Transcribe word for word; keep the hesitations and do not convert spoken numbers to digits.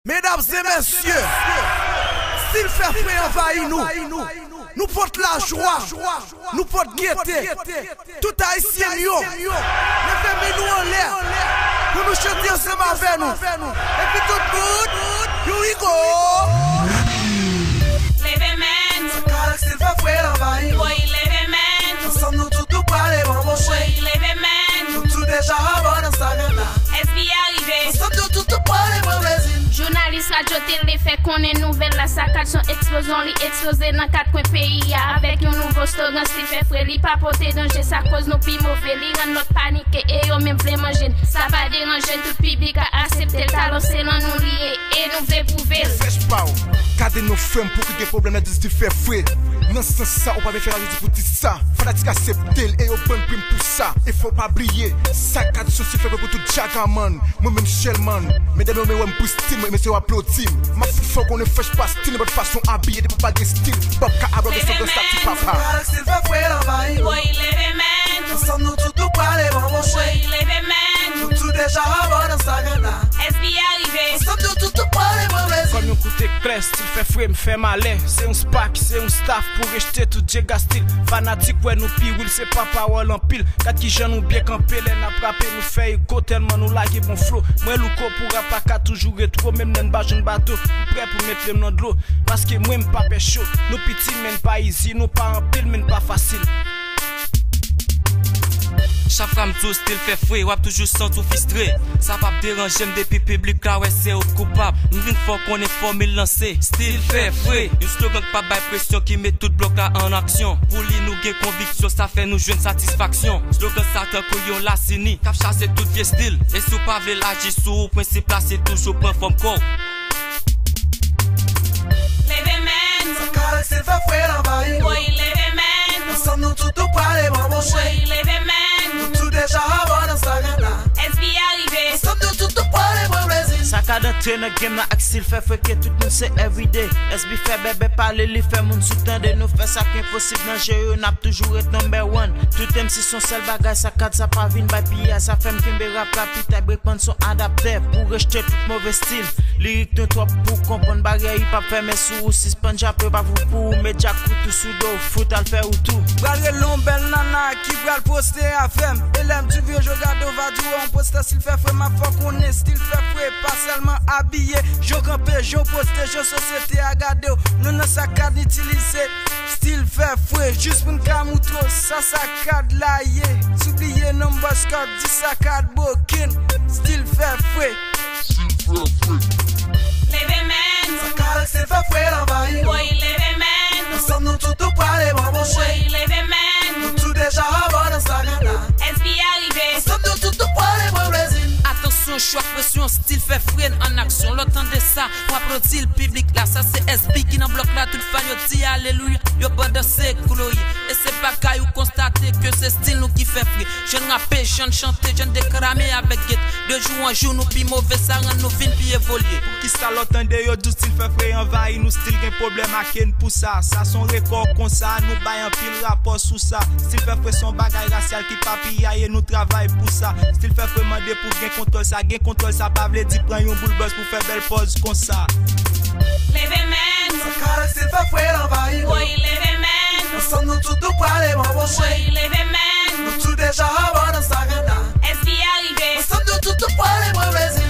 Medam e mesye, stil fè fre anvayi nou. Nou pot lajwa, nou pot gete. Tout Ayisyen yo, leve men nou anlè pou nou chante ansanm avè nou. Epi tout moun, here we go. Leve men nou. Sa Kalex, stil fè fre anvayi nou. Woy, leve men nou. Ansanm nou tout nou prale pran pòch. Woy, leve men nou. Nou tout deja anba nan sakana. S B a rive. Ansanm nou tout nou prale pran plezi. Jounalis radyo tele fè konnen nouvèl la sakad se yon eksplozyon, li eksploze nan kat kwen peyi a avèk yon nouvo slogan, stil fè fre, li pa pote danje, sa koz nou pi move, li rann lòt panike e yo menm vle manje n. Sa pa deranje n, tout piblik a aksepte l, talon se nan nou li ye e nou vle pwouve l. Fresh Pow, gade non frè m, pou ki gen pwoblèm nan di stil fè fre. Nan sans sa, ou pa vle fè radyo di pou di sa. Fanatik aksepte l e yo ban n prim pou sa. E fò w pa bliye, sakad se yon stil fè fre pou tout jagaman. Mwen menm Sherman, medam yo men wè m pou stil mwen, mesye yo aplodi m. M ap fè w konnen fresh pa stil, nenpòt fason abiye, depi w pa gen stil, w p ap ka abòde slogan sa ti papa. Kalex, stil fè fre anvayi nou. Woy, leve men nou. Ansanm nou tout nou prale pran pòch. Woy, leve men nou. Nou tout deja anba nan sakana. S B a rive. Ansanm nou tout nou prale pran plezi. Kòm yon kout eklè, stil fè fre, m fè malè. Se yon spak, se yon staff pou rejte tout djega stil. Fanatik wè nou pi real, se pa pawòl anpil. Gad kijan nou byen kanpe lè n ap rape, nou fè eko tèlman nou lage bon flow. Mwen louko pou rap la ka toujou retwo, menm lè n pa jwenn bato, m prè pou mete m nan dlo. Paske mwen m pa pè cho, nou piti men n pa easy, nou pa anpil men n pa fasil. Chak fwa m di w stil fè fre, w ap toujou santi w fistre. Sa p ap deranje m depi piblik la wè se ou k koupab. M vin fè w konnen fòmil lan se stil fè fre. Yon slogan k pa bay presyon, ki met tout blòk la an aksyon. Pou li nou gen konviksyon, sa fè nou jwenn satisfaksyon. Slogan sa tankou yon lasini k ap chase tout vye stil. E si w pa vle l aji sou ou, prensip la se toujou pran fòm kò w. Leve men nou. Sa Kalex, stil fè fre anvayi nou. Woy, leve men nou. Ansanm nou tout nou prale pran pòch. Woy, leve men nou. Nou tout deja anba nan sakana. S B a rive. Ansanm nou tout nou prale pran plezi. Sakad antre nan game nan ak stil fè fre ke tout moun se everyday. S B fè bèbè pale, li fè moun sou tande, nou fè sa k enposib nan je yo, n ap toujou ret number one. Tout M C se yon sèl bagay, sakad sa pa vin bay piyay, sa fè m kenbe rap la pi tay, breakman se yon adaptè pou rejte tout move stil. Lirik nou twòp pou konprann, baryè hip hop fèmen sou ou, sispann jape, pa pou pou ou met djak kout ou sou do, fout al fè ou tou. Pral rele yon bèl nana ki pral poste avè m. E lè m di w vye je w gade w va di w yon poste stil fè fre, m ap fè w konnen stil fè fre, pa sèlman abiye, jan w kanpe, jan w poste, jan sosyete a gade w, nou nan sakad itilize. Stil fè fre, jis pou n ka moutre w sa sakad la ye. Si w bliye non m bòs kòb, di sakad bokin. Stil fè fre. Stil fè fre. Leve men nou. Sa Kalex, stil fè fre anvayi nou. Woy, leve men nou. Ansanm nou tout nou prale pran pòch. Woy, leve men nou. Nou tout deja anba nan sakana. S B a rive. Ansanm nou tout nou prale pran plezi. Atansyon, chwa presyon, stil fè fre n an aksyon. Lè w tande sa, w aplodi l, piblik la. Sa se S B ki nan blòk la, tout fan yo di alelouya. Yo pran danse, gloriye. E se bagay ou konstate ke se stil nou ki fè fre. Jèn rape, jèn chante, jèn deklame avèk gate. De jou an jou, nou pi move, sa rann nou vin pi evolye. Poukisa lè w tande yo di w stil fè fre anvayi nou, stil gen pwoblèm ak n pou sa? Sa se yon rekò konsa, nou bay anpil rapò sou sa. Stil fè fre se yon bagay rasyal ki pa piyay e nou travay pou sa. Stil fè fre mande pou gen kontwòl, sa gen kontwòl, sa pa vle di pran yon boul buzz pou fè bèl pòz konsa. Leve men nou. Sa Kalex, stil fè fre anvayi nou. Woy, leve men nou. Ansanm nou tout nou prale pran pòch. Woy, leve men nou. Nou tout deja anba nan sakana. S B a rive. Ansanm nou tout nou prale pran plezi.